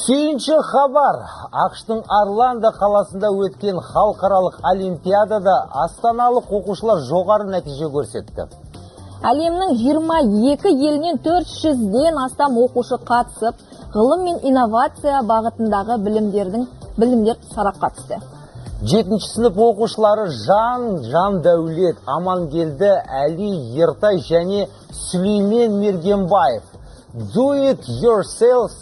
Сүйінші хабар! АҚШ-тың Орландо қаласында өткен халықаралық олимпиадада астаналық оқушылар жоғары нәтиже көрсетті. Әлемнің 22 елінен 400-ден астам оқушы қатысып, ғылым мен инновация бағытындағы білімдер сарапқа түсті. Жетінші сынып оқушылары Жан, Жандәулет, Амангелді, Әли, Ертай және Сүлеймен Мергенбаев Do it yourself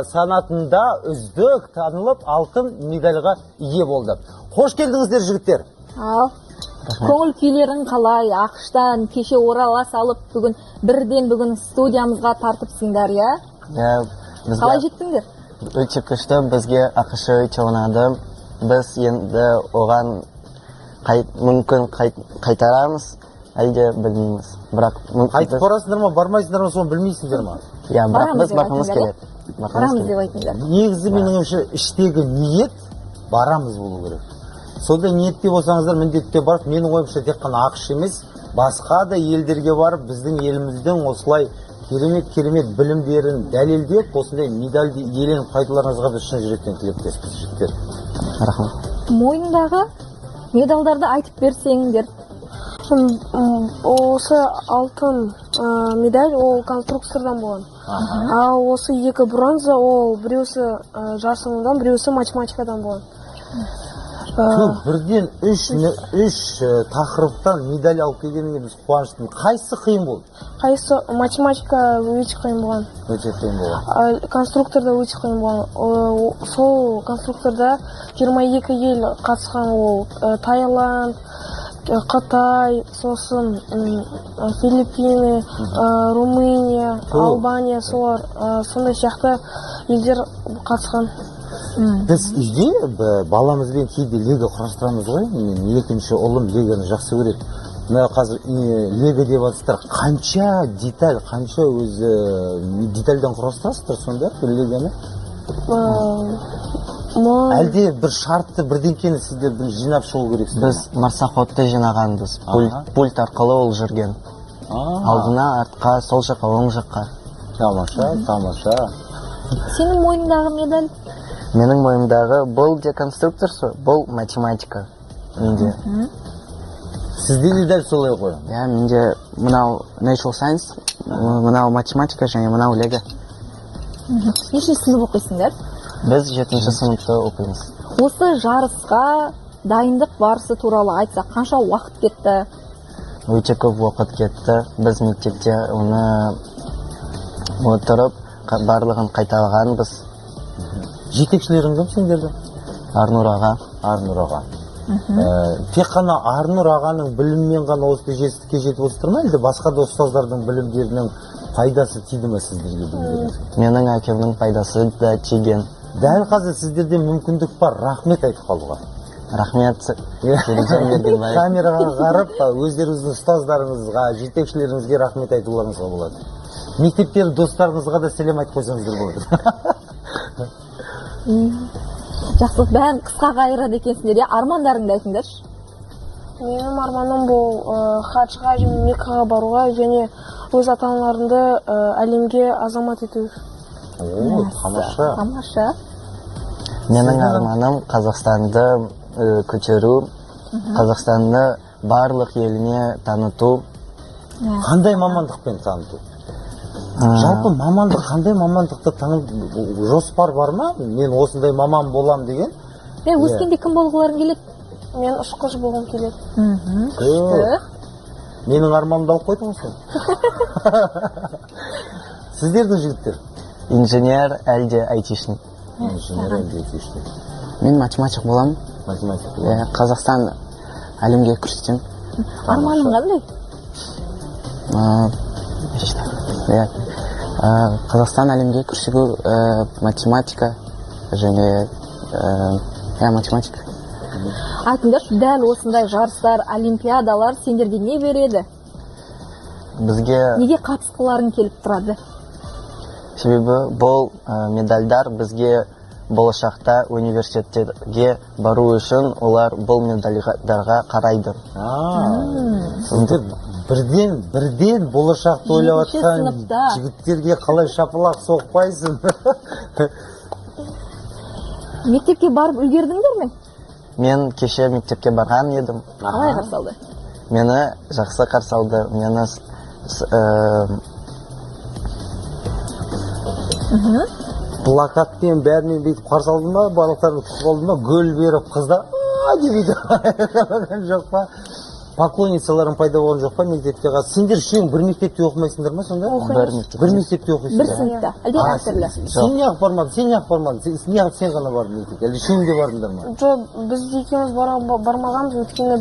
санатында үздік танылып, алтын медальға ие болды. Қош келдіңіздер, жігіттер. Ал, көңіл күйлерің қалай? АҚШ-тан кеше орала салып, бүгін бірден бүгін студиямызға тартыпсыңдар, иә? Иә, бізге Қалай жеттіңдер? Өте күшті, бізге АҚШ өте ұнады. Біз енді оған мүмкін қайтарамыз, әлде білмейміз. Бірақ Қайтып барасыңдар ма, бармайсыңдар ма, соны білмейсіңдер ма? Иә, бірақ Барамыз біз деп барғымыз айтыңдар, келеді. Барғымыз Барамыз келеді. деп айтыңдар. Негізі, менің ойымша, іштегі ниет барамыз болу керек. Сондай ниетте болсаңыздар, міндетті түрде барып, менің ойымша, тек қана АҚШ емес, басқа да елдерге барып, біздің еліміздің осылай керемет керемет білімдерін дәлелдеп, осындай медальді иеленіп қайтуларыңызға біз шын жүректен тілектеспіз, жігіттер. Рахмет. Мойнындағы медалдарды айтып берсеңдер. Осы алтын медаль ол конструктордан болған, ал осы екі бронза ол біреусі жасырынудан, біреусі математикадан болған. Түк, бірден үш тақырыптан медаль алып келгеніне біз қуаныштымыз. Қайсысы қиын болды? Қайсысы? Математика өте қиын болған. Өте қиын болған. Конструкторда өте қиын болған. Сол конструкторда 22 ел қатысқан. Ол Таиланд, Қытай, сосын Филиппины, Румыния, Албания, солар, сондай сияқты елдер қатысқан. Біз үйде баламызбен кейде лего құрастырамыз ғой. Менің екінші ұлым легоны жақсы көреді. Мына қазір лего деп жатсыздар, қанша деталь, қанша өзі детальдан құрастырасыздар сонда легоны? Әлде бір шартты бірдеңкені сіздер бір жинап шығу керексіздер? Біз марсоходты жинағанбыз. Пульт, пульт арқылы ол жүрген. Алдына, артқа, сол жаққа, оң жаққа. Тамаша, тамаша. Сенің мойныңдағы медаль? Менің мойнымдағы бұл де конструктор, бұл математика менде. Сізде де дәл солай ғой? Иә, менде мынау natural science, мынау математика және мынау лего. Нешінші сынып оқисыңдар? Біз жетінші сыныпта оқимыз. Осы жарысқа дайындық барысы туралы айтсақ, қанша уақыт кетті? Өте көп уақыт кетті. Біз мектепте оны отырып барлығын қайталағанбыз. Жетекшілерің кім сендердің? Арнұр аға. Арнұр аға. Тек қана Арнұр ағаның білімімен ғана осындай жетістікке жетіп отырсыздар ма, әлде басқа да ұстаздардың білімдерінің пайдасы тиді ме сіздерге, білімдеріңізге? Менің әкемнің пайдасы да тиген. Дәл қазір сіздерде мүмкіндік бар рахмет айтып қалуға. Рахмет, Серікжан Мергенбаев. Камераға қарап, өздеріңіздің ұстаздарыңызға, жетекшілеріңізге рахмет айтуларыңызға болады. Мектептегі достарыңызға да сәлем айтып қойсаңыздар болады. Жақсы, бәрін қысқа қайырады екенсіңдер, иә. Армандарыңды айтыңдаршы. Менің арманым бұл хаджға және Меккаға баруға және өз ата аналарымды әлемге азамат ету. О, тамаша. Тамаша. Менің арманым Қазақстанды көтеру, Қазақстанды барлық еліне таныту. Қандай мамандықпен таныту? Жалпы мамандық, қандай мамандықты танып, жоспар бар ма, мен осындай маман болам деген? Е, өскенде кім болғыларың келеді? Мен ұшқыш болғым келеді. Күшті. Менің арманымды алып қойдың ғой сен. Сіздердің, жігіттер? Инженер әлде айтишник. Инженер әлде айтишник? Мен математик боламын. Математик. Иә, Қазақстан әлемге көрсетемін. Арманың қандай? Иә. Қазақстан әлемге көрсету, математика және иә, математика. Айтыңдаршы, дәл осындай жарыстар, олимпиадалар сендерге не береді? Бізге Неге қатысқыларың келіп тұрады? Себебі бұл медальдар бізге болашақта университеттерге бару үшін, олар бұл медальдарға қарайды. Сіздер бірден болашақты ойлап Жетінші жатқан сыныпта. жігіттерге қалай шапалақ соқпайсың? Мектепке барып үлгердіңдер ме? Мен кеше мектепке барған едім. Қалай қарсы алды? Мені жақсы қарсы алды. Мені Плакатпен, бәрімен бүйтіп қарсы алды ма, барлықтарын күтіп алды ма, гүл беріп, қыздар «А!» деп бүйтіп жоқ па? Поклонницаларың пайда болған жоқ па мектепте? Қазір сендер үшеуің бір мектепте оқымайсыңдар ма сонда? Бір мектепте. Бір мектепте оқисыңдар? Бір сыныпта әлде А, әртүрлі? Сен неғып бармадың? Сен неғып бармадың? Сен неғып сен ғана бардың мектепке, әлде үшеуің де бардыңдар ма? Жоқ, біз екеуміз бармағанбыз, өйткені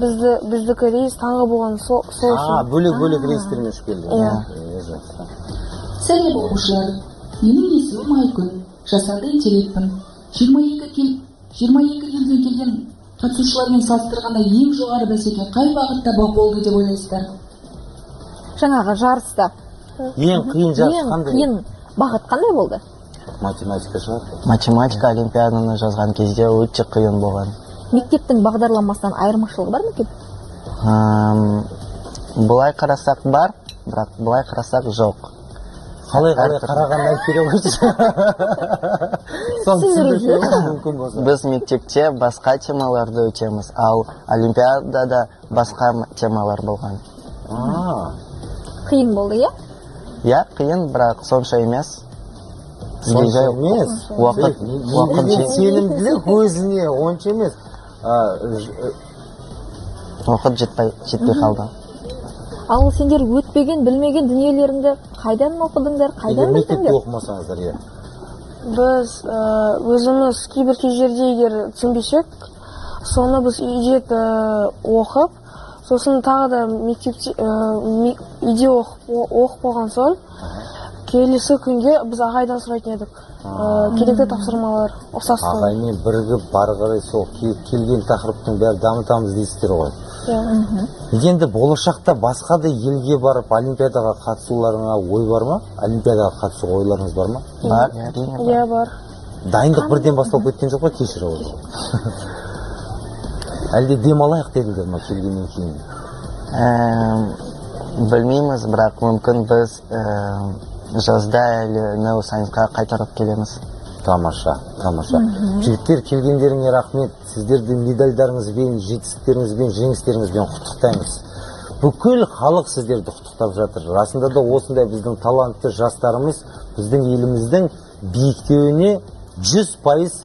біздікі рейс таңғы болған, сол үшін. Бөлек бөлек рейстермен ұшып келдің? Иә. Иә, жақсы. Сәлем, оқушылар! Менің есімім Айгүл, жасанды интеллектпін. 22 елден келген қатысушылармен салыстырғанда ең жоғары бәсеке қай бағытта болды деп ойлайсыздар? Жаңағы жарыста Ең қиын жарыс ең қандай? қиын бағыт қандай болды? Математика шығар. Математика олимпиаданы жазған кезде өте қиын болған. Мектептің бағдарламасынан айырмашылығы бар ма екен? Былай қарасақ, бар, бірақ былай қарасақ, жоқ. Қалай қарағанын айтып бере қойшы, соны Түсіндіріп түсіндіріп бере қойшы, мүмкін болса. Біз мектепте басқа темаларды өтеміз, ал олимпиадада басқа темалар болған. Қиын болды, иә? Иә, қиын, бірақ сонша емес. Бізге Сонша жай емес. уақыт Деген сенімділік өзіне, онша емес. Уақыт жетпей қалды. Ал сендер өтпеген, білмеген дүниелеріңді қайдан оқыдыңдар, қайдан Егер мектепте білдіңдер? оқымасаңыздар, иә. Біз өзіміз кейбір кездерде егер түсінбесек, соны біз үйде оқып, сосын тағы да мектепте, үйде оқып болған соң, келесі күнге біз ағайдан сұрайтын едік. Керекті тапсырмалар ұқсас. Ағаймен бірігіп, бары қарай сол келген тақырыптың бәрі дамытамыз дейсіздер ғой. Иә. Енді болашақта басқа да елге барып олимпиадаға қатысуларыңа ой бар ма? Олимпиадаға қатысуға ойларыңыз бар ма? Бар, әрине, бар. Иә, бар. Дайындық бірден басталып кеткен жоқ па, кешіре ғой? Әлде демалайық дедіңдер ма келгеннен кейін? Білмейміз, бірақ мүмкін біз жазда әлі Neuroscience-қа қайтарып келеміз. Тамаша, тамаша. Жігіттер, келгендеріңе рахмет. Сіздерді медальдарыңызбен, жетістіктеріңізбен, жеңістеріңізбен құттықтаймыз. Бүкіл халық сіздерді құттықтап жатыр. Расында да осындай біздің талантты жастарымыз біздің еліміздің биіктеуіне 100%